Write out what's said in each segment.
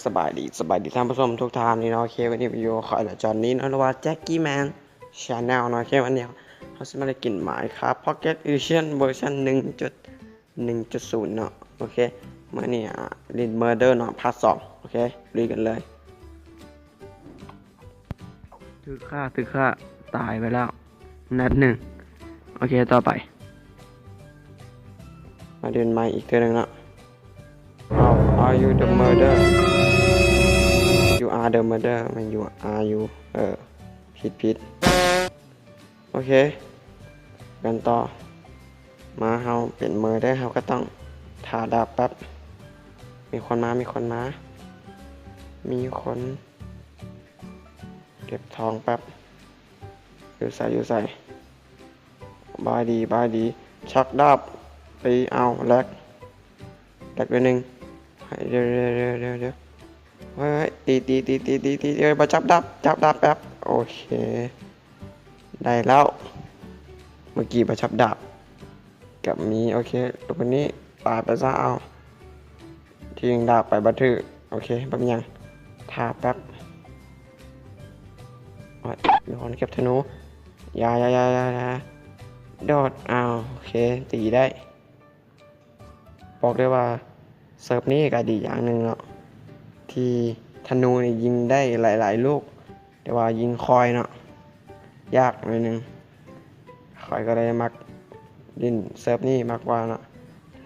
ສະບາຍດີ ສະບາຍດີທ່ານຜູ້ຊົມທຸກທ່ານນີ້ເນາະ. ໂອເຄ ວັນນີ້ຢູ່ກັບຂ້ອຍ ຈອນນີ້ເນາະ ຫຼືວ່າ Jackie Man Channel ເນາະ. ໂອເຄ ວັນນີ້ເຮົາຊິມາເລນເກມ Minecraft Pocket Edition ເວີຊັນ ໜຶ່ງຈຸດ ໜຶ່ງຈຸດສູນ ເນາະ. ໂອເຄ ມື້ນີ້ ອ່າ ຫຼິ້ນ Murder ເນາະ ພາກສອງ. ໂອເຄ ລຸຍກັນເລີຍ. ຖືກຂ້າ ຖືກຂ້າ ຕາຍໄປແລ້ວນັດໜຶ່ງ. ໂອເຄ ຕໍ່ໄປ ມາຫຼິ້ນໃໝ່ອີກເທື່ອໜຶ່ງເນາະ. Are you the murder? You are the murder ແມ່ນ you are you ເອີ ຜິດ ຜິດ. ໂອເຄ ກັນຕໍ່. ມາ ເຮົາເປັນ murder ເຮົາກໍຕ້ອງຖ້າດາບແປັບ. ມີຄົນມາ ມີຄົນມາ ມີຄົນ ເກັບທອງແປັບ. ຢູ່ໃສ ຢູ່ໃສ? ບາຍດີ ບາຍດີ. ຊັກດາບ ຕີ. ເອົາ ແລັກ ແລັກໜ້ອຍໜຶ່ງ. ດຽວ ດຽວ ດຽວ ດຽວ ເຮີ້ຍ ຕີ ຕີ ຕີ ຕີ ຕີ ຕີ. ເອີ ບໍ່ຈັບດາບ ຈັບດາບແປັບ. ໂອເຄ ໄດ້ແລ້ວ. ເມື່ອກີ້ບໍ່ຈັບດາບ ກັບມີ. ໂອເຄ ລູກຄົນນີ້ຕາຍໄປຊະ. ເອົາ ຖິ້ມດາບໄປບໍ່ຖືກ. ໂອເຄ ບໍ່ເປັນຫຍັງ ຖ້າແປັບ. ໂອ້ຍ ມີຄົນເກັບທະນູ. ຢ່າ ຢ່າ ຢ່າ ຢ່າ ໂດດ. ເອົາ ໂອເຄ ຕີໄດ້. ບອກເລີຍວ່າເສີບນີ້ກໍດີຢ່າງໜຶ່ງເນາະ ທີ່ທະນູນີ້ຍິງໄດ້ຫຼາຍໆລູກ ແຕ່ວ່າຍິງຄອຍເນາະ ຍາກໜ້ອຍໜຶ່ງ. ຂ້ອຍກໍເລີຍມັກຫຼິ້ນເສີບນີ້ມາກກວ່າເນາະ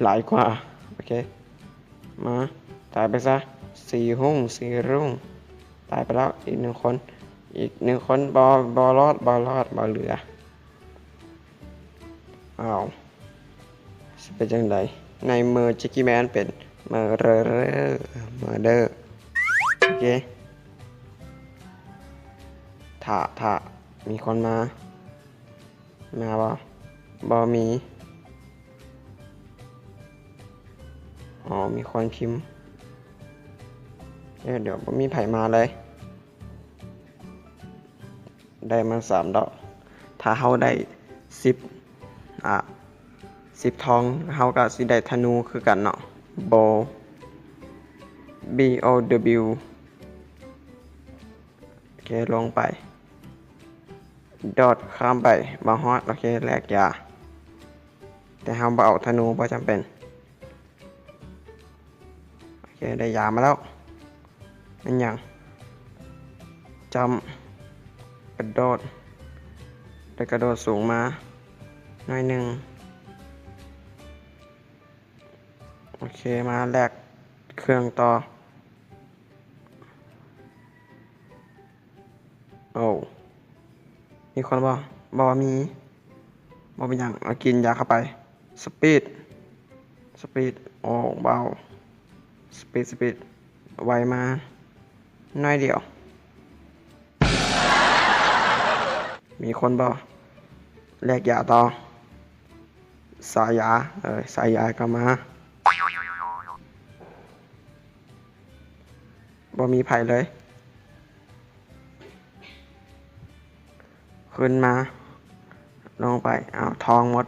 ຫຼາຍກວ່າ. ໂອເຄ ມາ ຕາຍໄປຊະ ສີຮຸ່ງ ສີລຸງ. ຕາຍໄປແລ້ວອີກໜຶ່ງຄົນ ອີກໜຶ່ງຄົນ. ບໍ່ ບໍ່ລອດ ບໍ່ລອດ ບໍ່ເຫຼືອ. ອ້າວ ຊິເປັນຈັ່ງໃດ ໃນເມື່ອ Jackie Man ເປັນ murderer murder. ໂອເຄ ຖ້າ ຖ້າ ມີຄົນມາ ມາບໍ່? ບໍ່ມີ. ອໍ ມີຄົນພິມ. ດຽວ ດຽວ ບໍ່ມີໃຜມາເລີຍ. ໄດ້ມາສາມດອກ. ຖ້າເຮົາໄດ້ສິບ ອ່າ ສິບທອງ ເຮົາກໍຊິໄດ້ທະນູຄືກັນເນາະ. Bow B O W. ໂອເຄ ລົງໄປ ໂດດຂ້າມໄປ ບໍ່ຮອດ. ໂອເຄ ແລກຢາ ແຕ່ເຮົາບໍ່ເອົາທະນູ ບໍ່ຈຳເປັນ. ໂອເຄ ໄດ້ຢາມາແລ້ວ. ແມ່ນຫຍັງ? ຈຳ ກະໂດດ ໄດ້ກະໂດດສູງມາໜ້ອຍໜຶ່ງ. ໂອເຄ ມາແລກເຄື່ອງຕໍ່. ໂອ້ ມີຄົນບໍ່? ບໍ່ມີ. ບໍ່ເປັນຫຍັງ ເອົາ ກິນຢາເຂົ້າໄປ. ສະປີດ ສະປີດ. ໂອ້ ເບົາ. ສະປີດ ສະປີດ. ໄວມາໜ້ອຍດຽວ. ມີຄົນບໍ່? ແລກຢາຕໍ່. ສາຍຢາ ເອີ ສາຍຢາກໍມາ. ບໍ່ມີໃຜເລີຍ. ຂຶ້ນມາ ລົງໄປ. ອ້າວ ທອງໝົດ.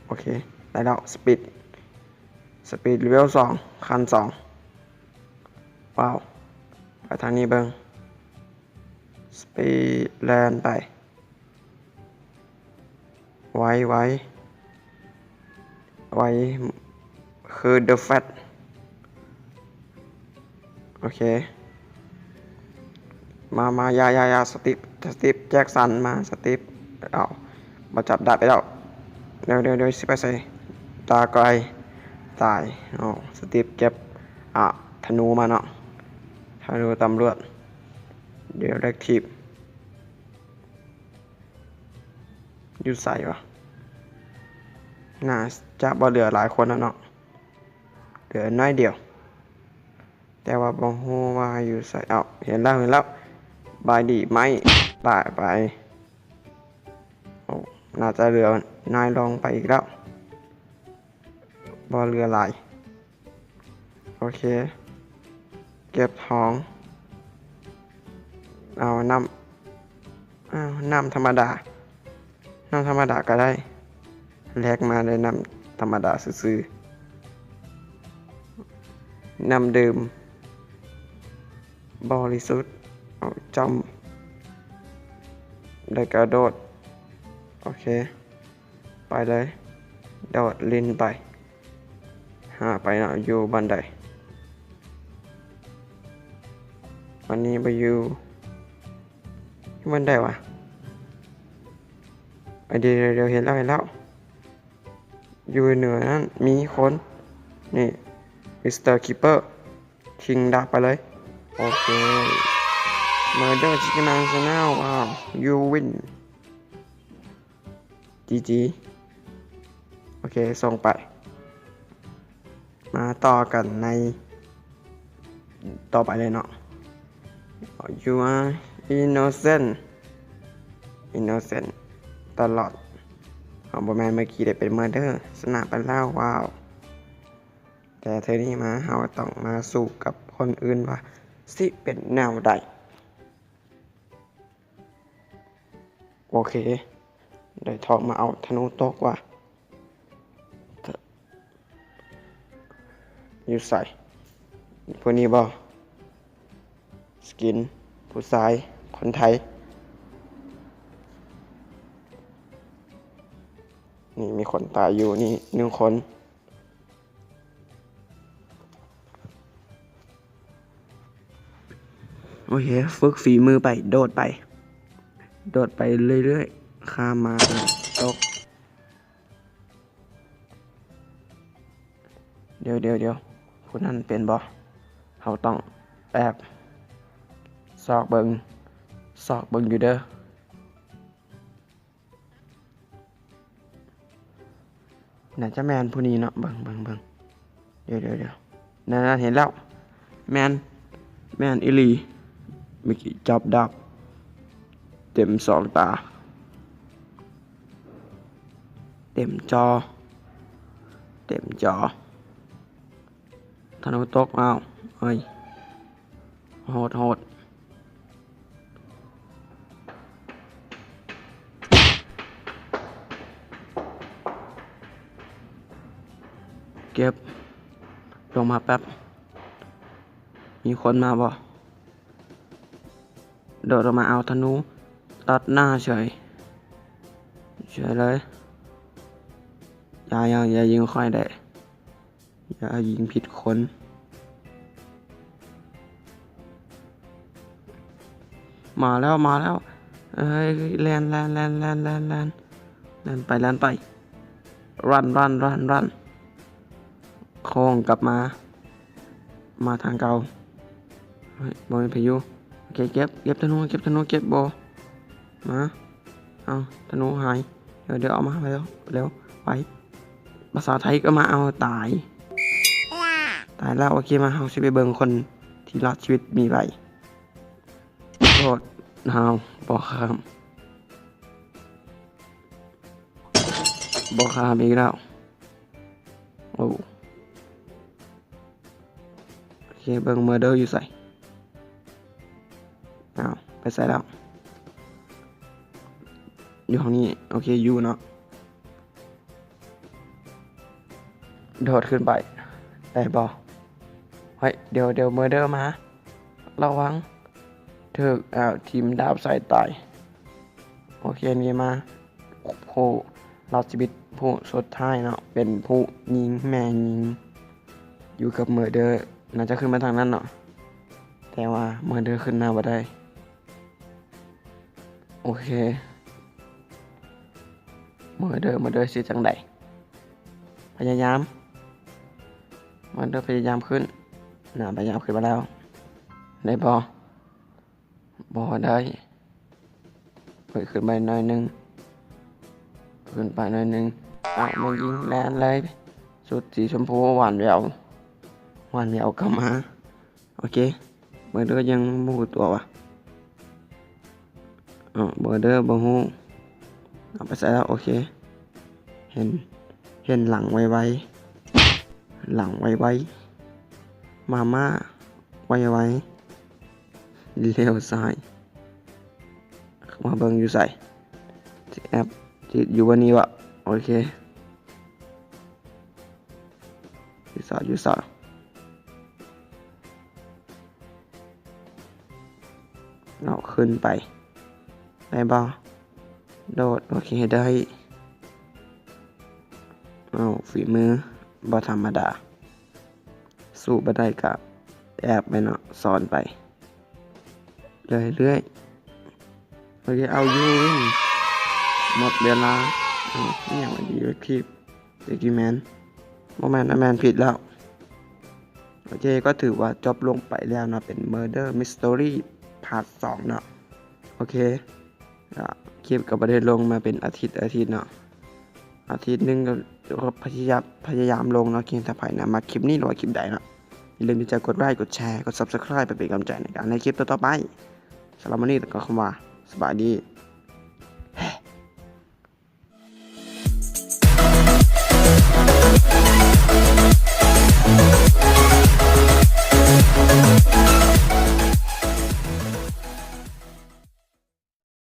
ໂອເຄ ໄດ້ແລ້ວ. ສະປີດ ສະປີດເລເວລສອງ ຂັ້ນສອງ. ວ້າວ ໄປທາງນີ້ເບິ່ງ. ສະປີດ ແລ່ນໄປ. ໄວ ໄວ ໄວ ຄື The Flash. ໂອເຄ ມາ ມາ ຢ່າ ຢ່າ ຢ່າ ສະຕີບ ສະຕີບ ແຈັກສັນ ມາ ສະຕີບ. ເອົາ ບໍ່ຈັບດາບໄປແລ້ວ. ເດີວ ເດີວ ເດີວ ຊິໄປໃສ? ຕາໄກ ຕາຍ. ເອົາ ສະຕີບເກັບ ອ່າ ທະນູມາເນາະ ທະນູຕຳຫຼວດ. ເດເລັກທີບ ຢູ່ໃສວະ? ໜ້າຈະບໍ່ເຫຼືອຫຼາຍຄົນແລ້ວເນາະ ເຫຼືອໜ້ອຍດຽວ ແຕ່ວ່າບໍ່ຮູ້ວ່າຢູ່ໃສ. ເອົ້າ ເຫັນແລ້ວ ເຫັນແລ້ວ. ບາຍດີໄມ້ ຕາຍໄປ. ໂອ້ ໜ້າຈະເຫຼືອນ້ອຍລົງໄປອີກແລ້ວ ບໍ່ເຫຼືອຫຼາຍ. ໂອເຄ ເກັບທອງ. ເອົານ້ຳ ເອົານ້ຳທຳມະດາ ນ້ຳທຳມະດາກໍໄດ້. ແລກມາໄດ້ນ້ຳທຳມະດາຊື່ໆ ນ້ຳດື່ມ. ບໍລິສຸດ. ເອົາ ຈຳ ແລ້ວກະໂດດ. ໂອເຄ ໄປເລີຍ ໂດດຫຼິ້ນໄປ ຫາໄປເນາະ ຢູ່ບ່ອນໃດ? ອັນນີ້ບໍ່ຢູ່ ຢູ່ບ່ອນໃດວະ? ເອີ ດຽວໆ ເຫັນແລ້ວ ເຫັນແລ້ວ. ຢູ່ເໜືອນັ້ນມີຄົນ ນີ້ ມິສເຕີຄີບເປີ ຖິ້ມດາບໄປເລີຍ. ໂອເຄ ເມີເດີຊິກະນາງຊາແນວ ວ້າວ ຢູວິນ ຈີຈີ. ໂອເຄ ສົ່ງໄປ. ມາຕໍ່ກັນໃນຕໍ່ໄປເລີຍເນາະ. You are innocent, innocent ຕະຫຼອດ. ເຮົາບໍ່ແມ່ນ ເມື່ອກີ້ໄດ້ເປັນເມີເດີ ຊະນະໄປແລ້ວ. ວ້າວ ແຕ່ເທື່ອນີ້ມາເຮົາຕ້ອງມາສູ້ກັບຄົນອື່ນວ່າຊິເປັນແນວໃດ. ໂອເຄ ໄດ້ທອງມາ. ເອົາ ທະນູຕົກວ່າ ຢູ່ໃສ? ຜູ້ນີ້ບໍ່? ສະກິນຜູ້ຊາຍຄົນໄທ. ນີ້ມີຄົນຕາຍຢູ່ນີ້ໜຶ່ງຄົນ. ໂອເຄ ຝຶກຝີມືໄປ ໂດດໄປ ໂດດໄປເລື້ອຍໆ ຂ້າມມາ ຕົກ. ດຽວໆ ດຽວ ຜູ້ນັ້ນເປັນບໍ່? ເຮົາຕ້ອງແອບຊອກເບິ່ງ ຊອກເບິ່ງຢູ່ເດີ. ໜ້າຈະແມ່ນຜູ້ນີ້ເນາະ ເບິ່ງ ເບິ່ງ ເບິ່ງ ດຽວໆ ນັ້ນໆ ເຫັນແລ້ວ ແມ່ນ ແມ່ນອີ່ຫຼີ. ເມື່ອກີ້ຈັບດາບເຕັມສອງຕາ ເຕັມຈໍ ເຕັມຈໍ. ທະນູຕົກ. ອ້າວ ເອີຍ ໂຫດ ໂຫດ. ເກັບ ລົງມາແປັບ. ມີຄົນມາບໍ່? ໂດດລົງມາ. ເອົາ ທະນູຕັດໜ້າເສີຍ ເສີຍເລີຍ. ຢ່າ ຢ່າ ຢ່າຍິງຂ້ອຍເດ້. ຢ່າຍິງຜິດຄົນ. ມາແລ້ວ ມາແລ້ວ. ເອີຍ ແລ່ນ ແລ່ນ ແລ່ນ ແລ່ນ ແລ່ນ ແລ່ນໄປ ແລ່ນໄປ. ຣັນ ຣັນ ຣັນ ຣັນ. ໂຄ້ງກັບມາ ມາທາງເກົ່າ. ເຮີ້ຍ ບໍ່ມີໃຜຢູ່. ໂອເຄ ເກັບ ເກັບທະນູ ເກັບທະນູ ເກັບບໍ່? ມາ ເອົາ ທະນູຫາຍ. ດຽວ ດຽວ ເອົາມາ ເລັວ ເລັວ ໄປ. ພາສາໄທກໍມາ. ເອົາ ຕາຍ ຕາຍແລ້ວ. ໂອເຄ ມາ ເຮົາຊິໄປເບິ່ງຄົນທີ່ລອດຊີວິດມີໃຜ. ໂທດ ເຮົາບໍ່ຂ້າມ ບໍ່ຂ້າມອີກແລ້ວ. ໂອ້ ໂອເຄ ເບິ່ງເມີເດີຢູ່ໃສ? ອ້າວ ໄປໃສແລ້ວ? ຢູ່ຫ້ອງນີ້. ໂອເຄ ຢູ່ເນາະ. ໂດດຂຶ້ນໄປໄດ້ບໍ່? ເຮີ້ຍ ດຽວ ດຽວ ເມີເດີມາ ລະວັງ ຖືກ ອ້າວ ຖິ້ມດາບໃສ່ຕາຍ. ໂອເຄ ນີ້ມາ ຜູ້ລອດຊີວິດຜູ້ສຸດທ້າຍເນາະ ເປັນຜູ້ຍິງ ແມ່ຍິງ ຢູ່ກັບເມີເດີ. ໜ້າຈະຂຶ້ນມາທາງນັ້ນເນາະ ແຕ່ວ່າເມີເດີຂຶ້ນມາບໍ່ໄດ້. ໂອເຄ ເມີເດີ ເມີເດີຊິຈັ່ງໃດ? ພະຍາຍາມ ເມີເດີພະຍາຍາມຂຶ້ນ. ໜ້າພະຍາຍາມຂຶ້ນມາແລ້ວ ໄດ້ບໍ່? ບໍ່ໄດ້. ເພິ່ນຂຶ້ນໄປໜ້ອຍໜຶ່ງ ຂຶ້ນໄປໜ້ອຍໜຶ່ງ. ອ້າວ ມາຍິງ ແລ່ນເລີຍ. ຊຸດສີຊົມພູ ຫວານແຫວວ ຫວານແຫວວກໍມາ. ໂອເຄ ເບີເດີຍັງບໍ່ຮູ້ຕົວວະ. ເອີ ເບີເດີບໍ່ຮູ້ ເອົາໄປໃສ່ແລ້ວ. ໂອເຄ ເຫັນ ເຫັນຫຼັງໄວໆ ຫຼັງໄວໆ ມາມ່າໄວໆ ລ້ຽວຊ້າຍ ມາເບິ່ງຢູ່ໃສ? ຊິແອບ ຊິຢູ່ບ່ອນນີ້ວະ? ໂອເຄ ຢູ່ໃສ? ຢູ່ໃສ? ໂ ເນາະ ຂຶ້ນໄປ ໄດ້ບໍ່? ໂດດ ໂອເຄ ໄດ້. ເອົາ ຝີມືບໍ່ທຳມະດາ ສູ້ບໍ່ໄດ້ກະແອບໄປເນາະ ຊ້ອນໄປເລື້ອຍໆ. ໂອເຄ ເອົາຢູ່ ວິນ ໝົດເວລາ. ເອົາ ອີ່ຫຍັງວະ ດີເວັກທີບ ເຈກີແມນ ບໍ່ແມ່ນ ບໍ່ແມ່ນ ຜິດແລ້ວ. ໂອເຄ ກໍຖືວ່າຈົບລົງໄປແລ້ວເນາະ ເປັນ Murder Mystery ພາກສອງເນາະ. ໂອເຄ ກໍຄລິບກໍບໍ່ໄດ້ລົງມາເປັນອາທິດ ອາທິດເນາະ ອາທິດໜຶ່ງກໍ ກໍພະຍາຍາມ ພະຍາຍາມລົງເນາະ. ເຄ ຖ້າໃຜນະ ມັກຄລິບນີ້ ຫຼືວ່າຄລິບໃດເນາະ ຢ່າລືມທີ່ຈະກົດໄລ ກົດແຊ ກົດ Subscribe ໄປເປັນກຳລັງໃຈໃນການເຮັດຄລິບຕໍ່ໆໄປ. ສຳລັບມື້ນີ້ກໍຂໍຄຳວ່າ ສະບາຍດີ.